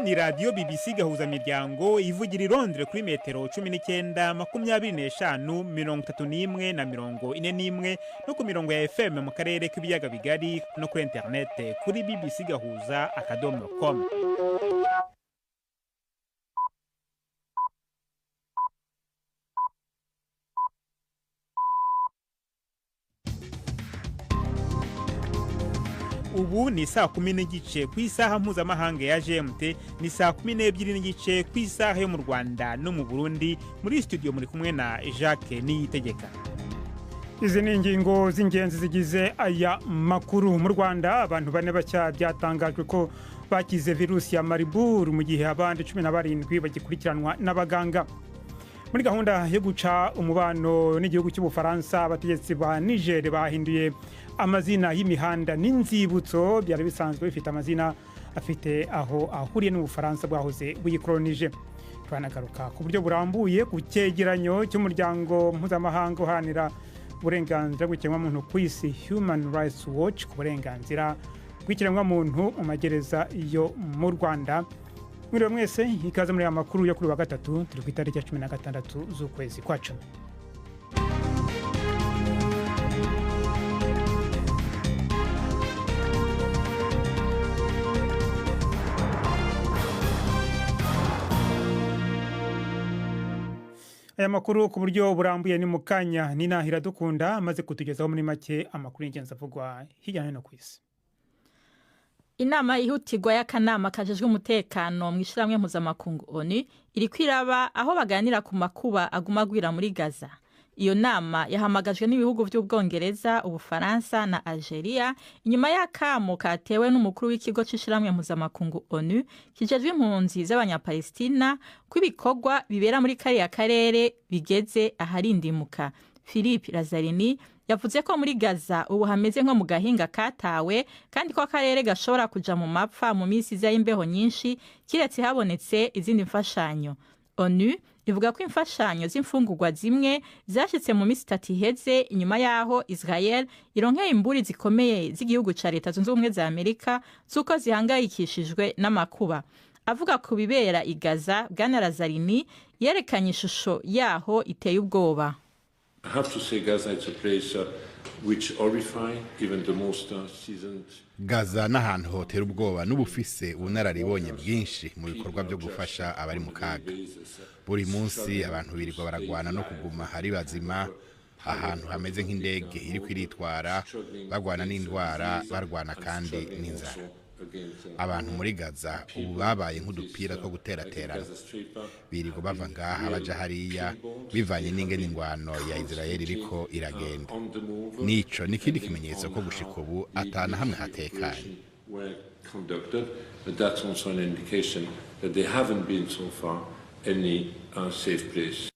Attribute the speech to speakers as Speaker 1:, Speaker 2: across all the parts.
Speaker 1: Ni radiyo BBC Gahuzamiryango ivugira i Londres kuri metero 19, 25, 31 na 41, no ku mirongo ya FM mu karere k'ibiyaga bigari, no kuri interinete kuri bbcgahuza.com. Ubu ni saa 10:30 ku isaha mpuzamahanga ya GMT, ni saa 12:30 ku isaha yo mu Rwanda no mu Burundi. Muri studio muri kumwe na Jacques Niyitegeka.
Speaker 2: Izi ni ingingo z'ingenzi zigize aya makuru. Mu Rwanda, abantu bane bashya byatangajwe ko bakize virusi ya Marburg, mu gihe abandi 17 bagikurikiranwa n'abaganga. Muri gahunda yo guca umubano n'igihugu cy'Ubufaransa, abategetsi ba Niger bahinduye amazina y'imihanda n'inzibutso byari bisanzwe bifite amazina afite aho ahuriye n'Ubufaransa bwahoze buyikolonije. Turanagaruka ku buryo burambuye ku cyegeranyo cy'umuryango mpuzamahanga uharanira uburenganzira bw'ikiremwamuntu ku isi, Human Rights Watch, ku burenganzira bw'ikiremwamuntu mu magereza yo mu Rwanda. Mwiriwe mwese, ikaze muri aya makuru yo kuri wa gatatu, turi ku itariki ya 16 z'ukwezi kwa 10. Aya makuru ku buryo burambuye ni mu kanya. Nina Iradukunda amaze kutugezaho muri make amakuru y'ingenzi avugwa hirya no hino ku isi.
Speaker 3: Inama yihutirwa y'akanama kajejwe umutekano mu ishyirahamwe mpuzamakungu ONU iri kwiraba, aho baganira ku makuba aguma agwira muri Gaza. Iyo nama yahamagajwe n'ibihugu by'Ubwongereza, Ubufaransa na Algeria, inyuma y'akamo katewe n'umukuru w'ikigo c'ishyirahamwe mpuzamakungu ONU kijejwe impunzi z'Abanyapalestina ko ibikorwa bibera muri kariya karere bigeze aharindimuka. Philippe Lazzarini yavuze ko muri Gaza ubu hameze nko mu gahinga katawe, kandi ko akarere gashobora kuja mu mapfa mu minsi iza y'imbeho nyinshi, kiretse habonetse izindi mfashanyo. ONU ivuga ko imfashanyo z'imfungurwa zimwe zashitse mu minsi 3 iheze, inyuma yaho Israel ironkeye imburi zikomeye z'igihugu ca Leta Zunze Ubumwe za Amerika z'uko zihangayikishijwe n'amakuba. Avuga ku bibera i Gaza, Bwana Lazzarini yerekanye ishusho yaho iteye ubwoba.
Speaker 4: I have to say Gaza is a place which horrify even the most seasoned.
Speaker 5: Gaza n'ahantu hotera ubwoba n'ubufise ubunararibonye bwinshi mu bikorwa byo gufasha abari mu kaga. Buri munsi abantu birirwa baragwana no kuguma hari bazima, ahantu hameze nk'indege iriko iritwara, bagwana n'indwara, barwana kandi n'inzara. Abantu muri Gaza ubu babaye nk'udupira two guteraterana, birirwa bava ngaha baja hariya, bivanye n'ingene ingwano ya Israel iriko iragenda. Nico n'ikindi kimenyetso ko gushika ubu atana hamwe hatekanye.
Speaker 4: Were conducted, but that's also an indication that there haven't been so far any safe place.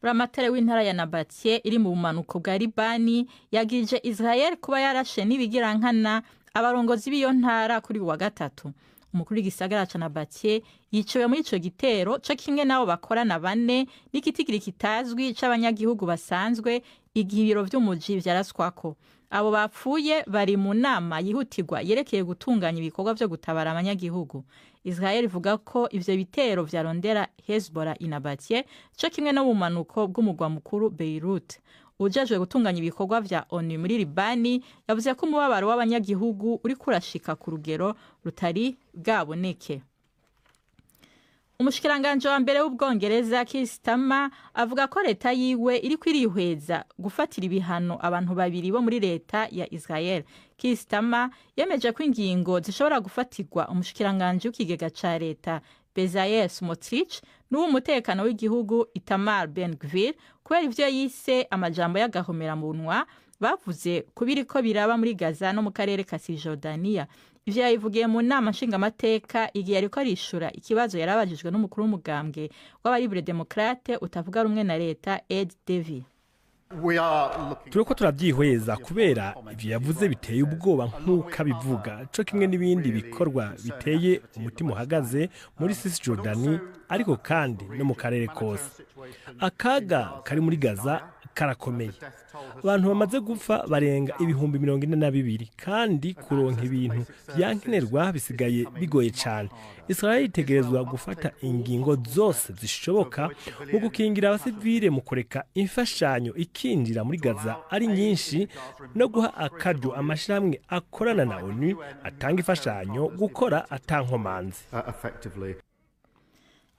Speaker 3: Buramatare w'intara ya Nabatiye iri mu bumanuko bwa Libani yagirije Israel kuba yarashe n'ibigirankana abarongozi b'iyo ntara kuri uwa gatatu. Umukuru w'igisagara ca Nabatiye yiciwe muri ico gitero, co kimwe n'abo bakorana bane n'igitigiri kitazwi c'abanyagihugu basanzwe, igihe ibiro vy'umuji vyaraswako. Abo bapfuye bari mu nama yihutirwa yerekeye gutunganya ibikorwa vyo gutabara abanyagihugu. Israel ivuga ko ivyo bitero vyarondera Hezbollah i Nabatiye, co kimwe no mu bumanuko bw'umugwa mukuru Beirut. Ujejwe gutunganya ibikorwa vya ONU muri Libani yavuze ko umubabaro w'abanyagihugu uriko urashika ku rugero rutari bwaboneke. Umushikiranganji wa mbere w'Ubwongereza Keir Starmer avuga ko leta yiwe iriko irihweza gufatira ibihano abantu babiri bo muri leta ya Israel. Keir Starmer yemeje ko ingingo zishobora gufatirwa umushikiranganji w'ikigega ca leta Bezalel Smotrich n'uw'umutekano w'igihugu Itamar Ben-Gvir, kubera ivyo yise amajambo y'agahomeраmunwa bavuze ku biriko biraba muri Gaza no mu karere ka Cisjordania. Ivyo yabivugiye mu nama nshingamateka igihe yariko arishura ikibazo yarabajijwe n'umukuru w'umugambwe w'Aba Liberal-Démocrates utavuga rumwe na leta, Ed Davey.
Speaker 6: Turiko turabyihweza kubera ivyo yavuze biteye ubwoba nk'uko abivuga, co kimwe n'ibindi bikorwa biteye umutima uhagaze muri Cisjordanie, ariko kandi no mu karere kose. Akaga kari muri Gaza Karakomeye. Abantu bamaze gupfa barenga 42,000, kandi kuronka ibintu vyankenerwa bisigaye bigoye cane. Israel itegerezwa gufata ingingo zose zishoboka mu gukingira abasivile, mu kureka imfashanyo ikinjira muri Gaza ari nyinshi, no guha akaryo amashirahamwe akorana na ONU atanga imfashanyo gukora atankomanzi.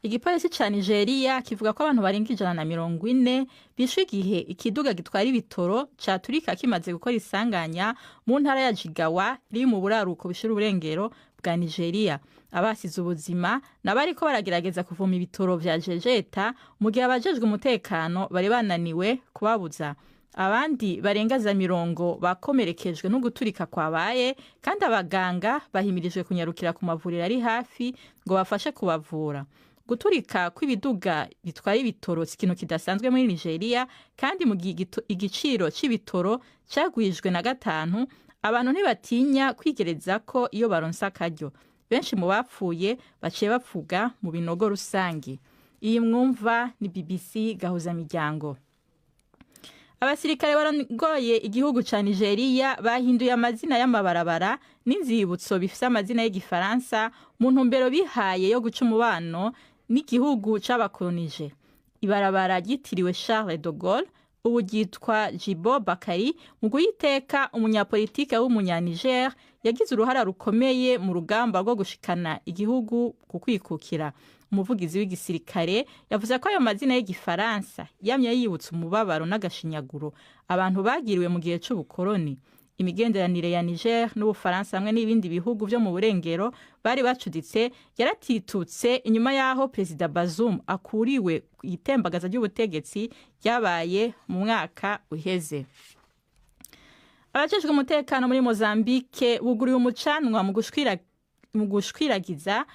Speaker 3: Igipolisi ca Nigeria kivuga ko abantu barenga 140 bishwe igihe ikiduga gitwara ibitoro caturika kimaze gukora isanganya mu ntara ya Jigawa iri mu buraruko bushira uburengero bwa Nigeria. Abasize ubuzima n'abariko baragerageza kuvoma ibitoro vya jejeta mu gihe abajejwe umutekano bari bananiwe kubabuza. Abandi barenga za 20 bakomerekejwe no guturika kwabaye, kandi abaganga bahimirijwe kunyarukira ku mavuriro ari hafi ngo bafashe kubavura. Guturika kw'ibiduga bitwara ibitoro si ikintu kidasanzwe muri Nigeria, kandi mu gihe igiciro c'ibitoro cagwijwe na 5, abantu ntibatinya kwigereza ko iyo baronse akaryo. Benshi mu bapfuye baciye bapfuga mu binogo rusangi. Iyi mwumva ni BBC Gahuza Miryango. Abasirikare barongoye igihugu ca Nigeria bahinduye amazina y'amabarabara n'inzibutso bifise amazina y'igifaransa mu ntumbero bihaye yo guca umubano n'igihugu c'abakolonije. Ibarabara ryitiriwe Charles de Gaulle ubu ryitwa Jibo Bakari mu guhiteka umunyapolitike w'umunyaniger yagize uruhara rukomeye mu rugamba rwo gushikana igihugu ku kwikukira. Umuvugizi w'igisirikare yavuze ko ayo mazina y'igifaransa yamye yibutsa umubabaro n'agashinyaguro abantu bagiriwe mu gihe c'ubukoroni. Imigenderanire ya Niger n'Ubufaransa hamwe n'ibindi bihugu vyo mu burengero bari bacuditse yaratitutse inyuma yaho Perezida Bazoum akuriwe itembagaza ry'ubutegetsi ryabaye mu mwaka uheze. Abajejwe umutekano muri Mozambique buguriye umucanwa mu gushwiragiza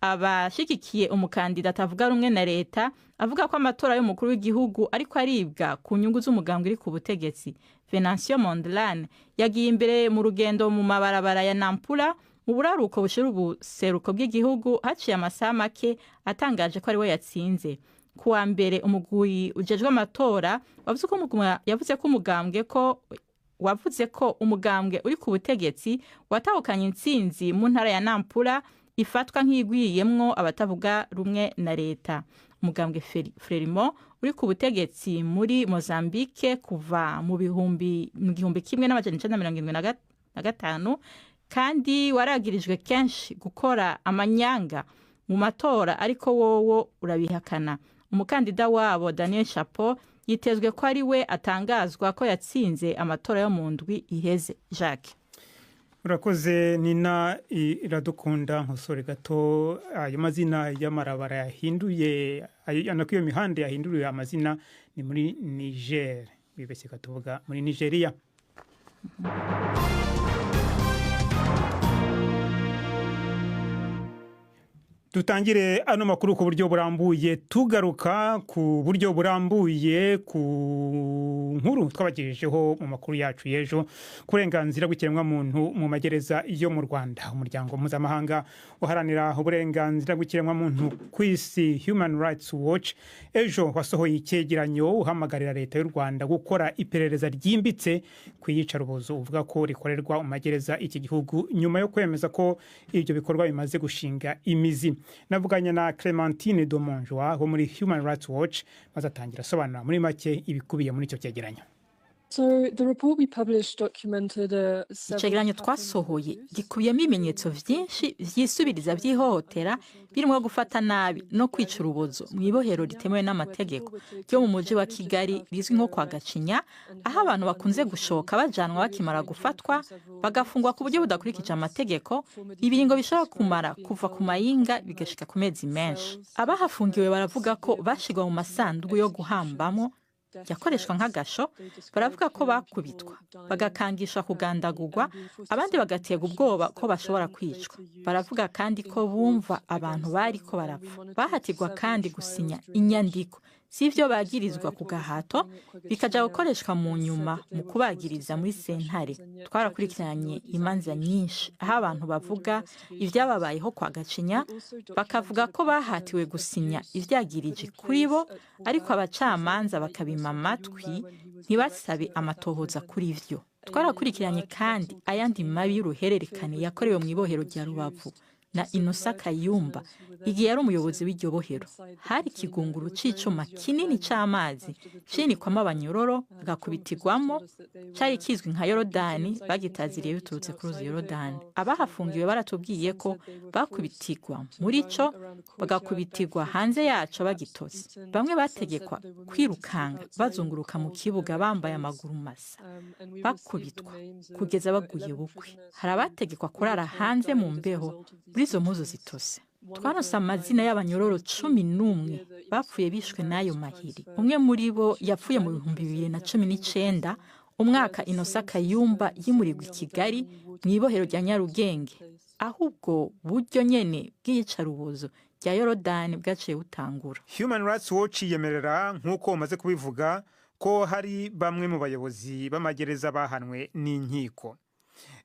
Speaker 3: abashigikiye umukandida atavuga rumwe na leta avuga ko amatora y'umukuru w'igihugu ariko aribwa ku nyungu z'umugambwe uri ku butegetsi. Venancio Mondlane yagiye imbere mu rugendo mu mabarabara ya Nampula mu buraruko bushira ubuseruko bw'igihugu haciye amasaha make atangaje ko ari we yatsinze. Kuwa mbere umugwi ujejwe amatora yavuze ko umugambwe ko wavuze ko umugambwe uri ku butegetsi watahukanye intsinzi mu ntara ya Nampula ifatwa nk'igwiriyemwo abatavuga rumwe na leta. Umugambwe Frelimo uri ku butegetsi muri Mozambique kuva mu 1975 kandi waragirijwe kenshi gukora amanyanga mu matora, ariko wowo urabihakana. Umukandida wabo Daniel Chapo yitezwe ko ari we atangazwa ko yatsinze amatora yo mu ndwi iheze. Jacques.
Speaker 2: Urakoze Nina Iradukunda. Nkosore gato, ayo mazina y'amarabara yahinduye, anako iyo mihanda yahinduriwe amazina ni muri Niger, wibeshye katuvuga muri Nigeria. Dutangire ano makuru ku buryo burambuye, tugaruka ku buryo burambuye ku nkuru twabagejejeho mu makuru yacu y'ejo ku burenganzira bw'ikiremwamuntu mu magereza yo mu Rwanda. Umuryango mpuzamahanga uharanira uburenganzira bw'ikiremwamuntu ku isi Human Rights Watch ejo wasohoye icyegeranyo uhamagarira leta y'u Rwanda gukora iperereza ryimbitse ku iyicarubozo uvuga ko rikorerwa mu magereza iki gihugu, nyuma yo kwemeza ko ibyo bikorwa bimaze gushinga imizi. Navuganye na Clementine Domonjoie wo muri Human Rights Watch, maze atangira asobanura muri make ibikubiye muri icyo cyegeranyo.
Speaker 3: Icegeranyo twasohoye gikubiyemo ibimenyetso vyinshi vyisubiriza vy'ihohotera birimo gufata nabi no kwica urubozo mu ibohero ritemewe n'amategeko ryo mu muji wa Kigali rizwi nko kwa Gacinya, aho abantu bakunze gushoka bajanwa bakimara gufatwa bagafungwa ku buryo budakurikije amategeko, ibiringo bishobora kumara kuva ku mayinga bigashika ku mezi menshi. Abahafungiwe baravuga ko bashigwa mu masanduku yo guhambamo yakoreshwa nk'agasho, baravuga ko bakubitwa bagakangishwa kugandagurwa, abandi bagaterwa ubwoba ko bashobora kwicwa. Baravuga kandi ko bumva abantu bariko barapfa, bahatirwa kandi gusinya inyandiko z'ivyo bagirizwa ku gahato, bikaja gukoreshwa mu nyuma mu kubagiriza muri sentare. Twarakurikiranye imanza nyinshi aho abantu bavuga ivyababayeho kwa Gacinya, bakavuga ko bahatiwe gusinya ivyagirije kuri bo, ariko abacamanza bakabima amatwi ntibasabe amatohoza kuri vyo. Twarakurikiranye kandi ayandi mabi y'uruhererekane yakorewe mu ibohero rya Rubavu na Inosa Kayumba igihe yari umuyobozi w'iryo bohero. Hari ikigunguru c'icuma kinini c'amazi cinikwamo abanyororo agakubitirwamo, cari kizwi nka Yorodani, bagitaziriye biturutse ku ruzi Yorodani. Abahafungiwe baratubwiye ko bakubitirwa muri co, bagakubitirwa hanze yaco bagitose. Bamwe bategekwa kwirukanga bazunguruka mu kibuga bambaye amaguru masa, bakubitwa kugeza baguye bukwi. Hari abategekwa kurara hanze mu mbeho muri izo mpuzu zitose. Twaronse amazina y'abanyororo 11 bapfuye bishwe n'ayo mahiri. Umwe muri bo yapfuye mu 2019, umwaka Inosa Kayumba yimurirwa i Kigali mu ibohero rya Nyarugenge, ahubwo buryo nyene bw'iyicarubozo rya Yorodani bwaciye butangura.
Speaker 2: Human Rights Watch yiyemerera, nk'uko umaze kubivuga, ko hari bamwe mu bayobozi b'amagereza bahanwe n'inkiko.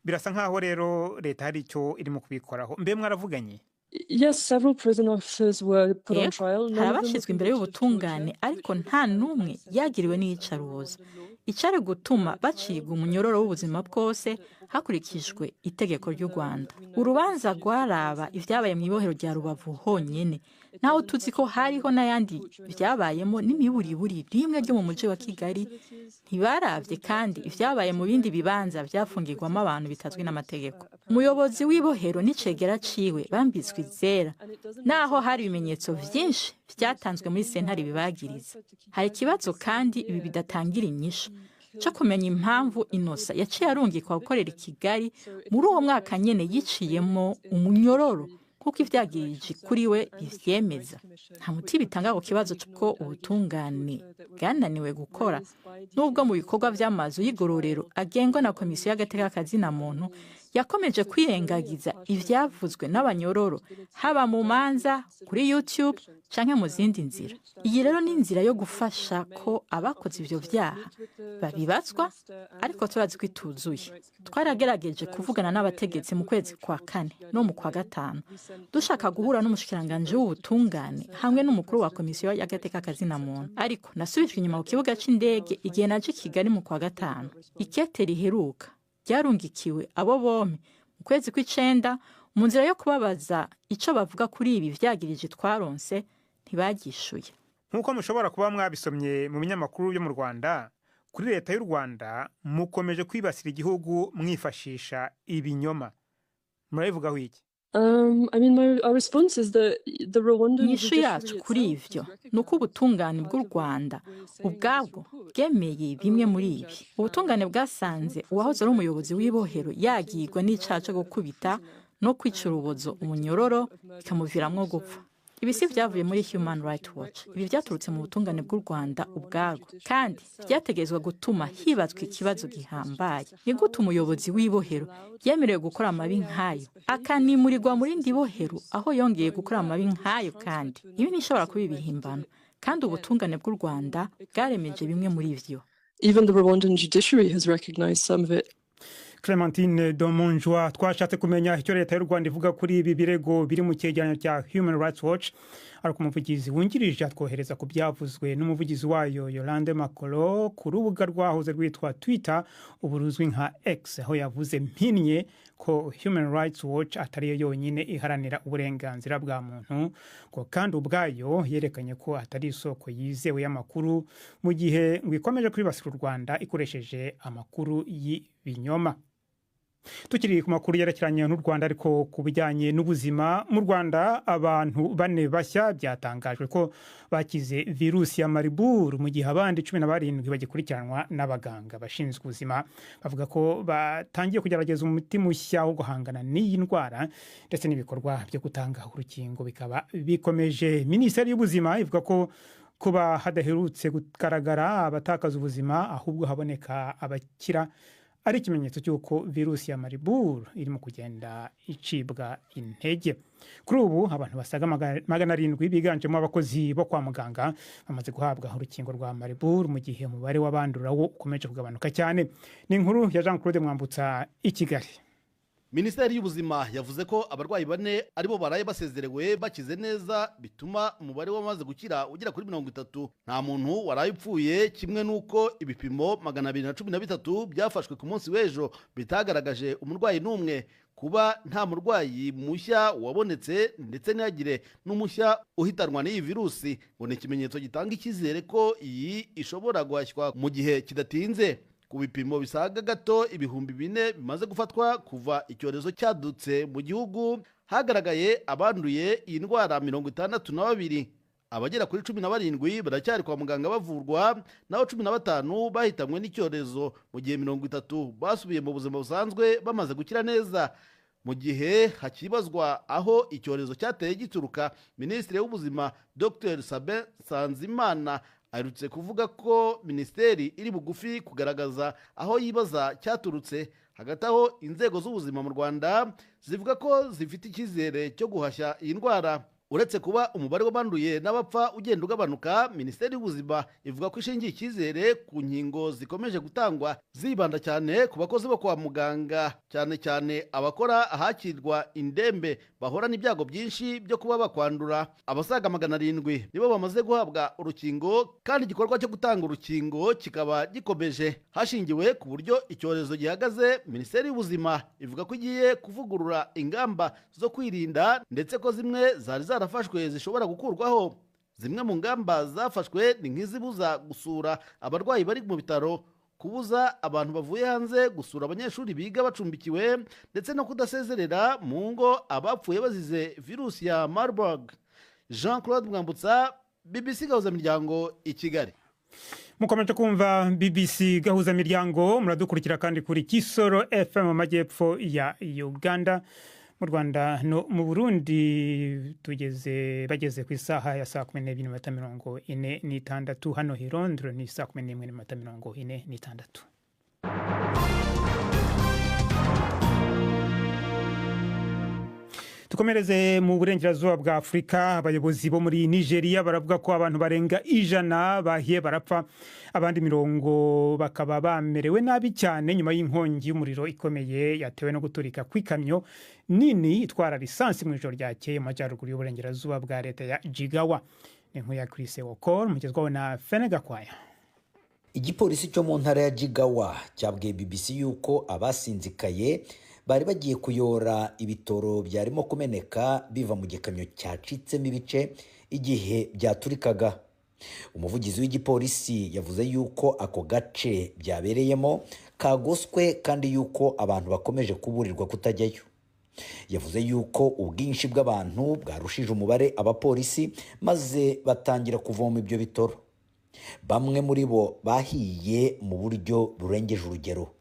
Speaker 2: Birasa nk'aho rero leta hari icyo irimo kubikoraho. Mbe mwaravuganye?
Speaker 7: Yes, several prison officers were put on
Speaker 3: Yego,
Speaker 7: trial.
Speaker 3: hari
Speaker 7: None of them were
Speaker 3: abashyizwe imbere
Speaker 7: convicted of
Speaker 3: y'ubutungane,
Speaker 7: torture,
Speaker 3: ariko nta n'umwe yagiriwe n'iyicarubozo icari gutuma bacibwa umunyororo w'ubuzima bwose hakurikijwe itegeko ry'u Rwanda. Urubanza rwaraba ivyabaye mu ibohero rya Rubavu honyene, naho tuzi ko hariho n'ayandi vyabayemo n'imiburiburi rimwe ryo mu muji wa Kigali. Ntibaravye kandi ivyabaye mu bindi bibanza vyafungirwamo abantu bitazwi n'amategeko. Umuyobozi w'ibohero n'icegera ciwe bambitswe izera, naho hari ibimenyetso vyinshi vyatanzwe muri sentare bibagiriza. Hari ikibazo kandi ibi bidatangira inyishu co kumenya impamvu Inosa yaciye arungikwa gukorera i Kigali muri uwo mwaka nyene yiciyemo umunyororo, kuko ivyagirije kuri we bivyemeza. Nta muti bitanga ku kibazo c'uko ubutungane bwananiwe gukora, nubwo mu bikorwa vy'amazu y'igororero agengwa na komisiyo y'agateka kazina muntu yakomeje kwirengagiza ivyavuzwe n'abanyororo, haba mu manza, kuri YouTube canke mu zindi nzira. Iyi rero ni inzira yo gufasha ko abakoze ivyo vyaha babibazwa, ariko turazi ko ituzuye. Twaragerageje kuvugana n'abategetsi mu kwezi kwa kane no mu kwa gatanu, dushaka guhura n'umushikiranganji w'ubutungane hamwe n'umukuru wa komisiyo y'agateka kazina muntu, ariko nasubijwe inyuma ku kibuga c'indege igihe naje i Kigali mu kwa gatanu. Ikete riheruka ryarungikiwe abo bompi mu kwezi kw'icenda mu nzira yo kubabaza ico bavuga kuri ibi vyagirije twaronse, ntibagishuye.
Speaker 2: Nk'uko mushobora kuba mwabisomye mu binyamakuru byo mu Rwanda, kuri leta y'u Rwanda mukomeje kwibasira igihugu mwifashisha ibinyoma. Murabivugaho iki?
Speaker 7: I mean, our response is that the Rwandan
Speaker 3: Inyishu yacu
Speaker 7: judiciary
Speaker 3: kuri
Speaker 7: itself
Speaker 3: ivyo
Speaker 7: has
Speaker 3: ni uko
Speaker 7: recognized
Speaker 3: ubutungane bw'u
Speaker 7: part of what
Speaker 3: Rwanda
Speaker 7: we're saying in this
Speaker 3: ubwabwo
Speaker 7: report.
Speaker 3: bwemeye
Speaker 7: A
Speaker 3: bimwe muri
Speaker 7: Rwandan
Speaker 3: ibi.
Speaker 7: judge
Speaker 3: Ubutungane
Speaker 7: found
Speaker 3: bwasanze
Speaker 7: four
Speaker 3: uwahoze
Speaker 7: prison
Speaker 3: ari umuyobozi
Speaker 7: directors
Speaker 3: w'ibohero
Speaker 7: guilty of
Speaker 3: yagirwa
Speaker 7: the
Speaker 3: n'icaha co
Speaker 7: murder of a
Speaker 3: gukubita
Speaker 7: prisoner
Speaker 3: no kwica
Speaker 7: and
Speaker 3: urubozo
Speaker 7: convicted him
Speaker 3: umunyororo,
Speaker 7: of murder
Speaker 3: bikamuviramwo
Speaker 7: himself.
Speaker 3: gupfa.
Speaker 7: So
Speaker 3: Ibi si
Speaker 7: this is
Speaker 3: vyavuye
Speaker 7: not
Speaker 3: muri
Speaker 7: just
Speaker 3: Human
Speaker 7: coming from
Speaker 3: Rights
Speaker 7: Human
Speaker 3: Watch,
Speaker 7: Rights
Speaker 3: ibi
Speaker 7: Watch, this is
Speaker 3: vyaturutse mu
Speaker 7: coming
Speaker 3: butungane
Speaker 7: from
Speaker 3: bw'u Rwanda
Speaker 7: the Rwandan
Speaker 3: ubwabwo,
Speaker 7: judiciary
Speaker 3: kandi
Speaker 7: itself.
Speaker 3: vyategerezwa gutuma
Speaker 7: And it's
Speaker 3: hibazwa
Speaker 7: raised
Speaker 3: ikibazo
Speaker 7: serious questions
Speaker 3: gihambaye.
Speaker 7: as to
Speaker 3: Ni gute
Speaker 7: how
Speaker 3: umuyobozi
Speaker 7: is it
Speaker 3: w'ibohero
Speaker 7: allowed
Speaker 3: yemerewe
Speaker 7: to
Speaker 3: gukora amabi
Speaker 7: carry out
Speaker 3: nk'ayo,
Speaker 7: this behavior
Speaker 3: akanimurirwa
Speaker 7: and
Speaker 3: mu
Speaker 7: this
Speaker 3: rindi bohero
Speaker 7: abuse,
Speaker 3: aho yongeye
Speaker 7: knowing
Speaker 3: gukora
Speaker 7: well
Speaker 3: amabi
Speaker 7: that he was
Speaker 3: nk'ayo?
Speaker 7: transferred
Speaker 3: Kandi
Speaker 7: to
Speaker 3: ibi
Speaker 7: another
Speaker 3: ntishobora
Speaker 7: prison
Speaker 3: kuba
Speaker 7: where he did
Speaker 3: ibihimbano,
Speaker 7: it
Speaker 3: kandi
Speaker 7: again.
Speaker 3: ubutungane bw'u Rwanda
Speaker 7: It can't be
Speaker 3: bwaremeje bimwe
Speaker 7: fabricated.
Speaker 3: muri ivyo.
Speaker 7: Even the Rwandan judiciary has recognized some of it.
Speaker 2: Clementine Domonjwa, twashatse kumenya icyo leta y'u Rwanda ivuga kuri ibi birego biri mu cyegeranyo cya Human Rights Watch, ariko umuvugizi wungirije atwohereza ku byavuzwe n'umuvugizi wayo Yolande Makolo ku rubuga rwahoze rwitwa Twitter, ubu ruzwi nka X, aho yavuze mpinnye ko Human Rights Watch atariyo yonyine iharanira uburenganzira bwa muntu, ngo kandi ubwayo yerekanye ko atari isoko yizewe y'amakuru mu gihe ngo ikomeje kwibasira u Rwanda ikoresheje amakuru y'ibinyoma. Tukiri ku makuru yerekeranye n'u Rwanda, ariko ku bijyanye n'ubuzima mu Rwanda, abantu bane bashya byatangajwe ko bakize virusi ya Mariburu, mu gihe abandi 17 bagikurikiranwa n'abaganga bashinzwe ubuzima. Bavuga ko batangiye kugerageza umuti mushya wo guhangana n'iyi ndwara, ndetse n'ibikorwa byo gutanga urukingo bikaba bikomeje. Minisiteri y'ubuzima ivuga ko kuba hadaherutse kugaragara abatakaza ubuzima, ahubwo haboneka abakira, ari ikimenyetso cy'uko virusi ya Marburg irimo kugenda icibwa intege. Kuri ubu abantu basaga 700 biganjemo abakozi bo kwa muganga bamaze guhabwa urukingo rwa Marburg, mu gihe umubare w'abandura wo ukomeje kugabanuka cyane. Ni inkuru ya Jean Claude Mwambutsa i Kigali.
Speaker 8: Minisiteri y'Ubuzima yavuze ko abarwayi bane aribo baraye basezerewe bakize neza, bituma umubare w'abamaze gukira ugera kuri 30. Nta muntu waraye upfuye, kimwe n'uko ibipimo 213 byafashwe ku munsi w'ejo bitagaragaje umurwayi n'umwe. Kuba nta murwayi mushya wabonetse ndetse ntihagire n'umushya uhitanwa n'iyi virusi ngo ni ikimenyetso gitanga icyizere ko iyi ishobora guhashywa mu gihe kidatinze. Ku bipimo bisaga gato 4000 bimaze gufatwa kuva icyorezo cyadutse mu gihugu, hagaragaye abanduye iyi ndwara 62. Abagera kuri 17 baracyari kwa muganga bavurwa, naho 15 bahitanywe n'icyorezo, mu gihe 30 basubiye mu buzima busanzwe bamaze gukira neza. Mu gihe hakibazwa aho icyorezo cyateye gituruka, Minisitiri w'Ubuzima Dr Sabin Nsanzimana aherutse kuvuga ko minisiteri iri bugufi kugaragaza aho yibaza cyaturutse. Hagati aho, inzego z'ubuzima mu Rwanda zivuga ko zifite icyizere cyo guhashya iyi ndwara. Uretse kuba umubare w'abanduye n'abapfa ugenda ugabanuka, Minisiteri y'Ubuzima ivuga ko ishingiye icyizere ku nkingo zikomeje gutangwa, zibanda cyane ku bakozi bo kwa muganga, cyane cyane abakora ahakirwa indembe bahorana ibyago byinshi byo kuba bakwandura. Abasaga 700 nibo bamaze guhabwa urukingo, kandi igikorwa cyo gutanga urukingo kikaba gikomeje. Hashingiwe ku buryo icyorezo gihagaze, Minisiteri y'Ubuzima ivuga ko igiye kuvugurura ingamba zo kwirinda, ndetse ko zimwe zari zarafashwe zishobora gukurwaho. Zimwe mu ngamba zafashwe ni nk'izibuza gusura abarwayi bari mu bitaro, kubuza abantu bavuye hanze gusura abanyeshuri biga bacumbikiwe, ndetse no kudasezerera mu ngo abapfuye bazize virusi ya Marburg. Jean Claude Mwambutsa, BBC Gahuzamiryango i Kigali.
Speaker 2: Mukomeje kumva BBC Gahuzamiryango, muradukurikira kandi kuri Kisoro FM mu majyepfo ya Uganda. Mu Rwanda no mu Burundi tugeze bageze ku isaha ya saa 12:46, hano i Londres ni saa 11:46. Tukomereze mu burengerazuba bwa Afurika. Abayobozi bo muri Nigeria baravuga ko abantu barenga 100 bahiye barapfa, abandi 40 bakaba bamerewe nabi cyane nyuma y'inkongi y'umuriro ikomeye yatewe no guturika kw'ikamyo nini itwara lisansi mu ijoro ryakeye mu majyaruguru y'uburengerazuba bwa leta ya Jigawa. Ni inkuru ya Chris Okor mugezwaho na Fene Gakwaya.
Speaker 9: Igipolisi cyo mu ntara ya Jigawa cyabwiye BBC yuko abasinzikaye bari bagiye kuyora ibitoro byarimo kumeneka biva mu gikamyo cyacitsemo ibice igihe byaturikaga. Umuvugizi w'igipolisi yavuze yuko ako gace byabereyemo kagoswe kandi yuko abantu bakomeje kuburirwa kutajyayo. Yavuze yuko ubwinshi bw'abantu bwarushije umubare abapolisi, maze batangira kuvoma ibyo bitoro. Bamwe muri bo bahiye mu buryo burengeje urugero.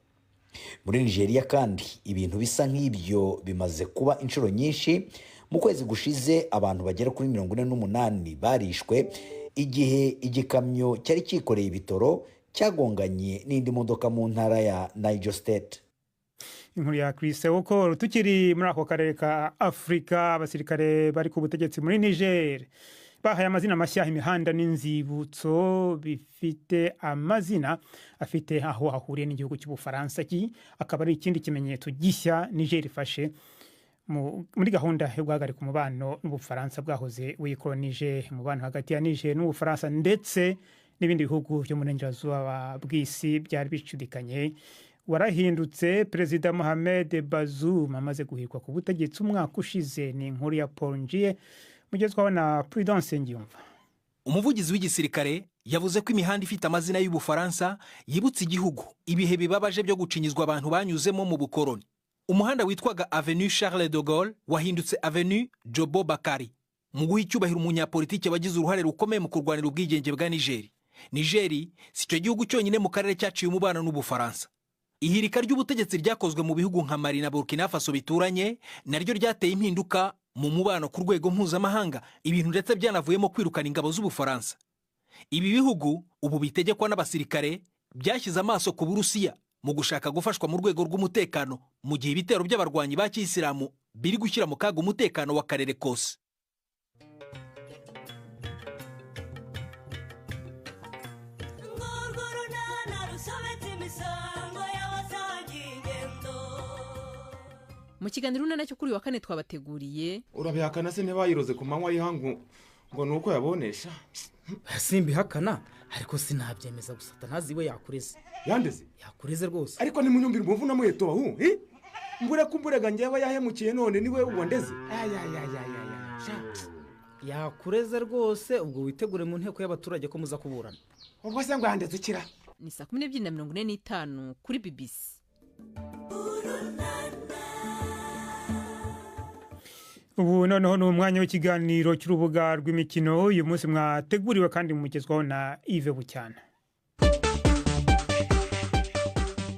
Speaker 9: Muri Nigeria kandi ibintu bisa nk'ibyo bimaze kuba inshuro nyinshi. Mu kwezi gushize abantu bagera kuri 48 barishwe igihe igikamyo cyari cyikoreye ibitoro cyagonganye n'indi modoka mu ntara ya Niger State.
Speaker 2: Inkuru ya Chris Okoro. Tukiri muri ako karere ka Afurika, abasirikare bari ku butegetsi muri Niger bahaye amazina mashya imihanda n'inzibutso bifite amazina afite aho ahuriye n'igihugu cy'Ubufaransa. Iki akaba ari ikindi kimenyetso gishya Niger ifashe muri gahunda yo guhagarika umubano n'Ubufaransa bwahoze buyikolonije. Umubano hagati ya Niger n'Ubufaransa ndetse n'ibindi bihugu byo mu burengerazuba bw'isi byari bicudikanye warahindutse Perezida Mohamed Bazoum amaze guhirwa ku butegetsi umwaka ushize. Ni inkuru ya Paul Njiye mugezwaho na Prudence Ngiyumva.
Speaker 10: Umuvugizi w'igisirikare yavuze ko imihanda ifite amazina y'Ubufaransa yibutsa igihugu ibihe bibabaje byo gucinyizwa abantu banyuzemo mu bukoroni. Umuhanda witwaga Avenue Charles de Gaulle wahindutse Avenue Jobo Bakari, mu guha icyubahiro umunyapolitike wagize uruhare rukomeye mu kurwanira ubwigenge bwa Niger. Niger si cyo gihugu cyonyine mu karere cyaciye umubano n'Ubufaransa. Ihirika ry'ubutegetsi ryakozwe mu bihugu nka Mali na Burkina Faso bituranye naryo ryateye impinduka mu mubano ku rwego mpuzamahanga, ibintu ndetse byanavuyemo kwirukana ingabo z'Ubufaransa. Ibi bihugu ubu bitegekwa n'abasirikare byashyize amaso ku Burusiya Mu gushaka gufashwa mu rwego rw'umutekano mu gihe ibitero by'abarwanyi ba kiyisilamu biri gushyira mu kaga umutekano w'akarere kose.
Speaker 11: Mu kiganiro Urunana cyo kuri uyu wa kane twabateguriye:
Speaker 12: Urabihakana se? Ntibayiroze ku manywa y'ihangu ngo ni uko yabonesha?
Speaker 13: Simbihakana, ariko sinabyemeza. Gusa ntazi we yakureze.
Speaker 12: Yandeze?
Speaker 13: Yakureze rwose.
Speaker 12: Ariko nimunyumvire umuvu na muheto wahu mbure kumburega njyewe yahemukiye, none niwe wandeze.
Speaker 13: Yakureze rwose. Ubwo witegure mu nteko y'abaturage ko muza kuburana.
Speaker 12: Ubwo se ngo yandeze ukira?
Speaker 11: Ni saa 12:45 kuri BBC.
Speaker 2: Ubu noneho ni umwanya w'ikiganiro cy'urubuga rw'imikino, uyu munsi mwateguriwe kandi mugezwaho na Yves Bucyana.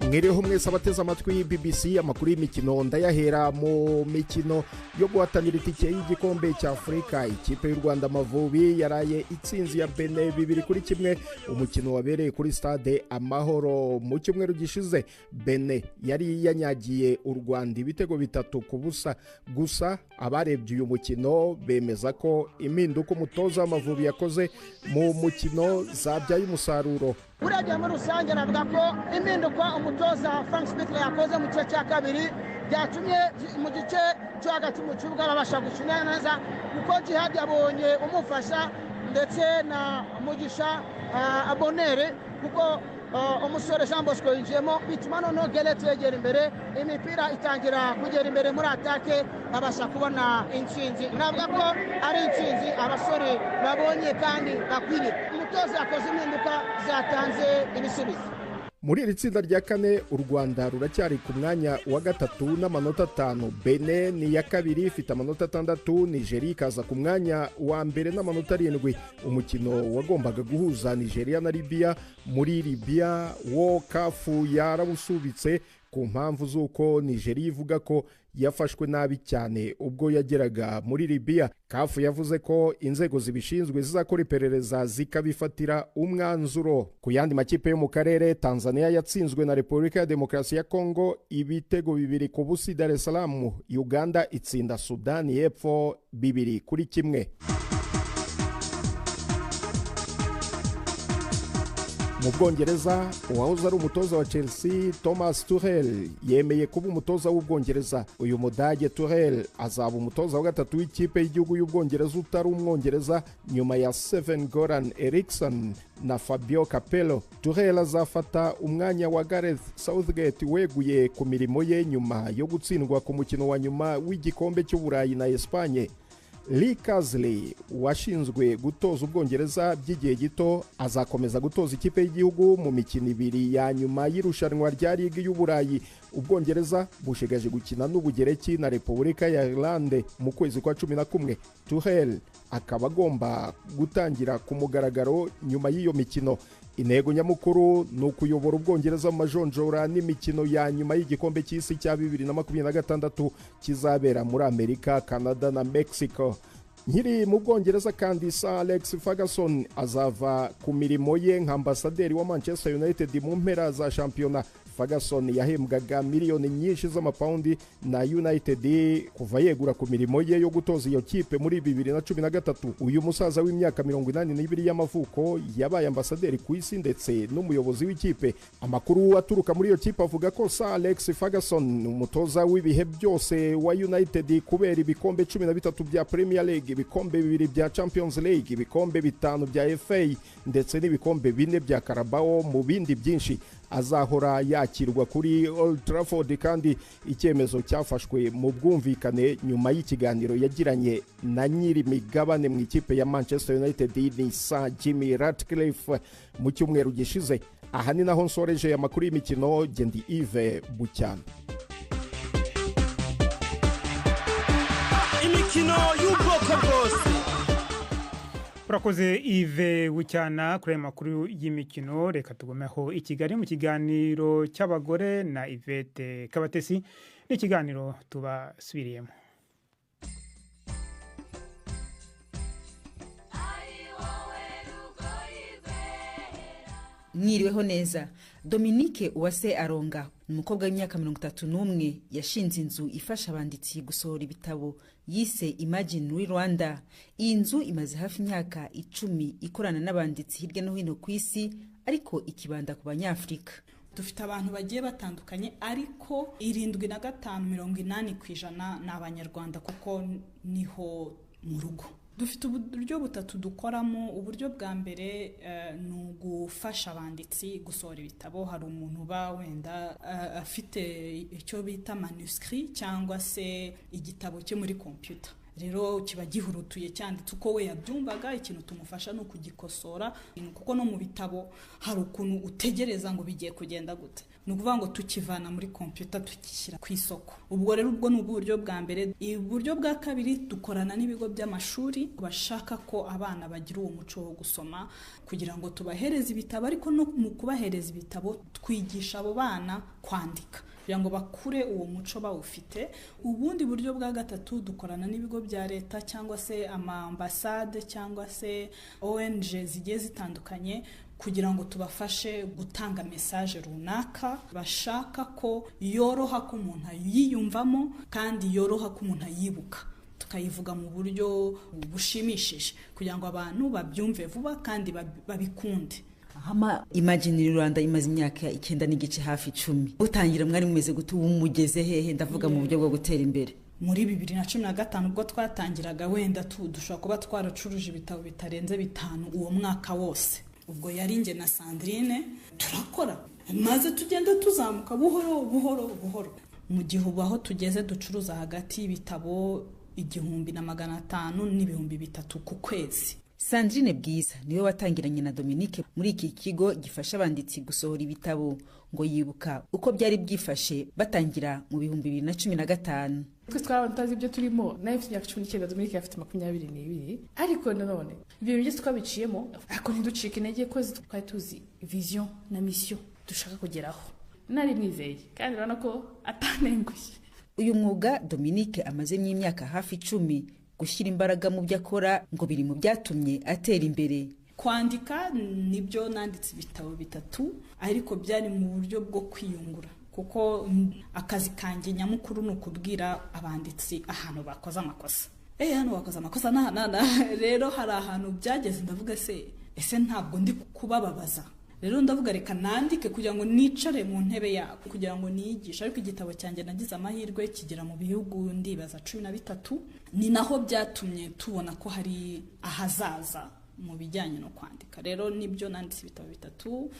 Speaker 14: Mwiriho mwese abateze amatwi BBC. Amakuru y'imikino ndayahera mu mikino yo guhatanira itike y'igikombe cya Afurika. Ikipe y'u Rwanda Amavubi yaraye itsinzi ya Benin 2-1, umukino wabereye kuri Stade Amahoro. Mu cyumweru gishize Benin yari yanyagiye u Rwanda ibitego 3-0. Gusa abarebye uyu mukino bemeza ko impinduka umutoza w'Amavubi yakoze mu mukino zabyaye umusaruro.
Speaker 15: Urebye muri rusange, navuga ko impinduka umutoza Frank Spittler yakoze mu gice cya kabiri byatumye mu gice cyo hagati mu kibuga babasha gukina neza, kuko Jihad yabonye umufasha ndetse na Mugisha Bonere, kuko umusore Jean Bosco yinjiyemo, bituma noneho Gerete yegera imbere, imipira itangira kugera imbere muri attaque, babasha kubona intsinzi. Navuga ko ari intsinzi abasore babonye kandi bakwiriye. Umutoza yakoze impinduka zatanze ibisubizo.
Speaker 14: Muri iri tsinda rya kane, u Rwanda ruracyari ku mwanya wa gatatu n'amanota 5. Benin ni iya kabiri ifite amanota 6, Nigeria ikaza ku mwanya wa mbere n'amanota 7. Umukino wagombaga guhuza Nigeria na Libya muri Libya wo CAF yarawusubitse ku mpamvu z'uko Nigeria ivuga ko yafashwe nabi cyane ubwo yageraga muri Libya. CAF yavuze ko inzego zibishinzwe zizakora iperereza zikabifatira umwanzuro. Ku yandi makipe yo mu karere, Tanzania yatsinzwe na Repubulika ya Demokarasi ya Kongo ibitego 2-0 Dar es Salaam. Uganda itsinda Sudani y'Epfo 2-1. Mu Bwongereza, uwahoze ari umutoza wa Chelsea Thomas Tuchel yemeye kuba umutoza w'Ubwongereza. Uyu Mudage Tuchel azaba umutoza wa gatatu w'ikipe y'igihugu y'Ubwongereza utari Umwongereza, nyuma ya Sven Goran Eriksson na Fabio Capello. Tuchel azafata umwanya wa Gareth Southgate weguye ku mirimo ye nyuma yo gutsindwa ku mukino wa nyuma w'igikombe cy'Uburayi na Espagne. Lee Carsley washinzwe gutoza Ubwongereza by'igihe gito azakomeza gutoza ikipe y'igihugu mu mikino 2 ya nyuma y'irushanwa rya Ligi y'Uburayi. Ubwongereza bushigaje gukina n'Ubugereki na Repubulika ya Irlande mu kwezi kwa 11. Tuchel akaba agomba gutangira ku mugaragaro nyuma y'iyo mikino. Intego nyamukuru ni ukuyobora Ubwongereza mu majonjora n'imikino ya nyuma y'igikombe cy'isi cya 2026 kizabera muri Amerika, Canada na Mexico. Nkiri mu Bwongereza kandi, Sir Alex Ferguson azava ku mirimo ye nka ambasaderi wa Manchester United mu mpera za shampiyona. Ferguson yahembwaga miliyoni nyinshi z'amapawundi na United kuva yegura ku mirimo ye yo gutoza iyo kipe muri 2013. Uyu musaza w'imyaka 82 y'amavuko yabaye ambasaderi ku isi ndetse n'umuyobozi w'ikipe. Amakuru aturuka muri iyo kipe avuga ko Sir Alex Ferguson, umutoza w'ibihe byose wa United kubera ibikombe 13 bya Premier League, ibikombe 2 bya Champions League, ibikombe 5 bya FA ndetse n'ibikombe 4 bya Carabao mu bindi byinshi, azahora yakirwa kuri Old Trafford, kandi icyemezo cyafashwe mu bwumvikane nyuma y'ikiganiro yagiranye na nyiri migabane mu ikipe ya Manchester United ni Sir Jimmy Ratcliffe mu cyumweru gishize. Aha ni naho nsoreje amakuru y'imikino. Gendi Yves Bucyana.
Speaker 16: Imikino y'ubwoko bwose.
Speaker 2: Urakoze Yves Bucyana kuri aya makuru y'imikino. Reka tugumeho i Kigali mu kiganiro cy'abagore na Yvette Kabatesi, n'ikiganiro tubasubiriyemo.
Speaker 17: Mwiriweho neza. Dominique Uwase Aronga ni umukobwa w'imyaka 31, yashinze inzu ifasha abanditsi gusohora ibitabo yise Imagine We Rwanda. Iyi nzu imaze hafi imyaka 10 ikorana n'abanditsi hirya no hino ku isi, ariko ikibanda ku Banyafurika.
Speaker 18: Dufite abantu bagiye batandukanye, ariko 75, 80% ni Abanyarwanda, kuko niho mu rugo. Dufite uburyo butatu dukoramo. Uburyo bwa mbere ni ugufasha abanditsi gusohora ibitabo. Hari umuntu uba wenda afite icyo bita manuscrit cyangwa se igitabo cye muri computer, rero kiba gihurutuye, cyanditse uko we yabyumvaga. Ikintu tumufasha ni ukugikosora, kuko no mu bitabo hari ukuntu utegereza ngo bigiye kugenda gute. Ni ukuvuga ngo tukivana muri computer tukishyira ku isoko. Ubwo rero ubwo ni uburyo bwa mbere. Uburyo bwa kabiri, dukorana n'ibigo by'amashuri bashaka ko abana bagira uwo muco wo gusoma, kugira ngo tubahereze ibitabo. Ariko no mu kubahereza ibitabo, twigisha abo bana kwandika kugira ngo bakure uwo muco bawufite. Ubundi buryo bwa gatatu, dukorana n'ibigo bya leta cyangwa se ama ambasade cyangwa se ONG zigiye zitandukanye, kugira ngo tubafashe gutanga message runaka bashaka ko yoroha ko umuntu ayiyumvamo kandi yoroha ko umuntu ayibuka, tukayivuga mu buryo bushimishije kugira ngo abantu babyumve vuba kandi babikunde.
Speaker 17: Hama Imagine Rwanda imaze imyaka 9.5, hafi 10. Utangira mwari mumeze gute? Ubu mugeze hehe? Ndavuga mu buryo bwo gutera imbere.
Speaker 18: Muri 2015 ubwo twatangiraga, wenda dushobora kuba twaracuruje ibitabo bitarenze 5 uwo mwaka wose. Ubwo yari njye na Sandrine turakora, maze tugenda tuzamuka buhoro buhoro buhoro. Mu gihe ubu aho tugeze, ducuruza hagati y'ibitabo 1500 n'3000 ku kwezi.
Speaker 17: Sandrine Bwiza niwe watangiranye na Dominique muri iki kigo gifasha abanditsi gusohora ibitabo. Ngo yibuka uko byari byifashe batangira mu 2015.
Speaker 19: Twese twari abantu tutazi ibyo turimo. Nawe mfite imyaka 19, Dominique afite 22. Ariko nanone ibyo bintu byose twabiciyemo, ariko ntiducike intege, ko twari tuzi vision na mission dushaka kugeraho. Nari mwizeye kandi urabona ko atanengushye.
Speaker 17: Uyu mwuga Dominique amazemo imyaka hafi 10, gushyira imbaraga mu byo akora ngo biri mu byatumye atera imbere.
Speaker 18: Kwandika nibyo, nanditse ibitabo bitatu, ariko byari mu buryo bwo kwiyungura, kuko akazi kanjye nyamukuru ni ukubwira abanditsi ahantu bakoze amakosa. Hano bakoze amakosa na na na. Rero hari ahantu byageze ndavuga: se ese ntabwo ndi kubababaza? Rero ndavuga reka nandike kugira ngo nicare mu ntebe yabo, kugira ngo niyigishe. Ariko igitabo cyanjye nagize amahirwe kigera mu bihugu ndibaza 13. Ni naho byatumye tubona ko hari ahazaza mu bijyanye no kwandika. Rero nibyo, nanditse ibitabo bitatu,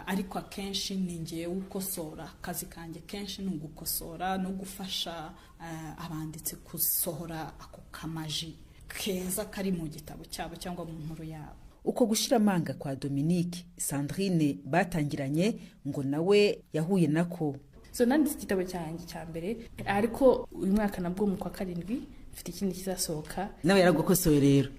Speaker 18: ariko akenshi ni ngewe ukosora. Akazi kanjye kenshi ni ugukosora no gufasha abanditsi gusohora ako kamaji keza kari mu gitabo cyabo cyangwa mu nkuru yabo.
Speaker 17: Uko gushyira amanga kwa Dominique, Sandrine batangiranye ngo nawe yahuye nako.
Speaker 19: So nanditse igitabo cyanjye cya mbere, ariko uyu mwaka nabwo mu kwa karindwi mfite ikindi kizasohoka.
Speaker 17: Nawe yaragukosoye rero?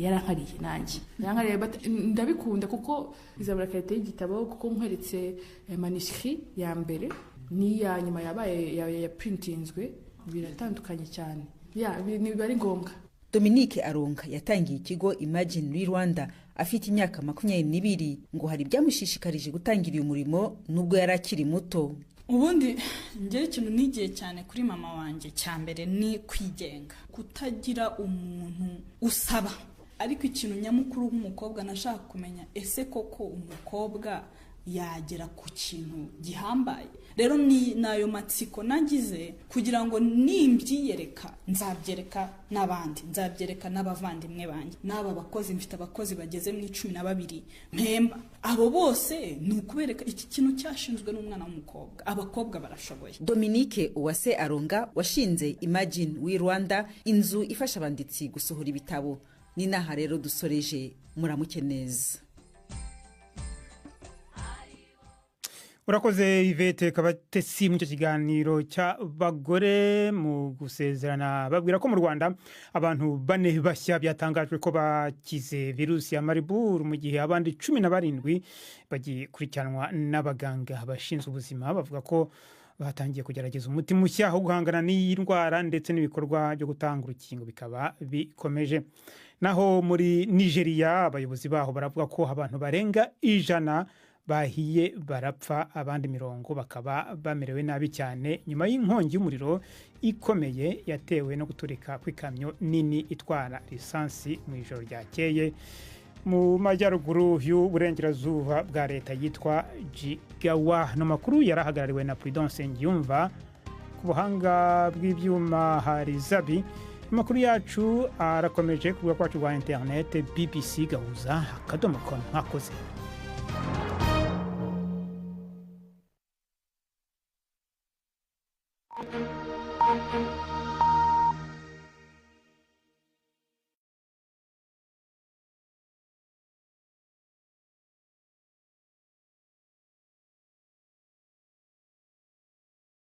Speaker 19: Yarankariye, nanjye yarankariye, but ndabikunda kuko izabura qualité y'igitabo, kuko nkweretse manuscrit ya mbere n'iya nyuma yabaye ya printinzwe, biratandukanye cyane. Ya biba ari ngombwa.
Speaker 17: Dominique Aronga yatangiye ikigo Imagine We Rwanda afite imyaka 22. Ngo hari ibyamushishikarije gutangira uyu murimo nubwo yari akiri muto.
Speaker 18: Ubundi njyewe ikintu nigiye cyane kuri mama wanjye cya mbere ni kwigenga, kutagira umuntu usaba. Ariko ikintu nyamukuru nk'umukobwa nashaka kumenya: ese koko umukobwa yagera ku kintu gihambaye? Rero ni nayo matsiko nagize, kugira ngo nimbyiyereka nzabyereka n'abandi, nzabyereka n'abavandimwe banjye n'aba bakozi. Mfite abakozi bageze mu 12 mpemba. Abo bose ni ukubereka iki kintu cyashinzwe n'umwana w'umukobwa, abakobwa barashoboye.
Speaker 17: Dominique Uwase Aronga washinze Imagine We Rwanda, inzu ifasha abanditsi gusohora ibitabo. Ni naha rero dusoreje, muramuke neza.
Speaker 2: Urakoze Yvette Kabatesi mu icyo kiganiro cy'abagore. Mu gusezerana, babwira ko mu Rwanda abantu bane bashya byatangajwe ko bakize virusi ya Marburg, mu gihe abandi 17 bagikurikiranwa n'abaganga bashinzwe ubuzima. Bavuga ko batangiye kugerageza umuti mushya wo guhangana n'iyi ndwara, ndetse n'ibikorwa byo gutanga urukingo bikaba bikomeje. Naho muri Nigeria, abayobozi baho baravuga ko abantu barenga 100 Bahiye barapfa, abandi 40 bakaba bamerewe nabi cyane nyuma y'inkongi y'umuriro ikomeye yatewe no guturika kw'ikamyo nini itwara lisansi mu ijoro ryakeye mu majyaruguru y'uburengerazuba bwa leta yitwa Jigawa. Ni amakuru yari ahagarariwe na Prudence Ngiyumva, ku buhanga bw'ibyuma hari Zabi. Amakuru yacu arakomeje ku rubuga rwacu rwa interinete bbcgahuza.com. Mwakoze.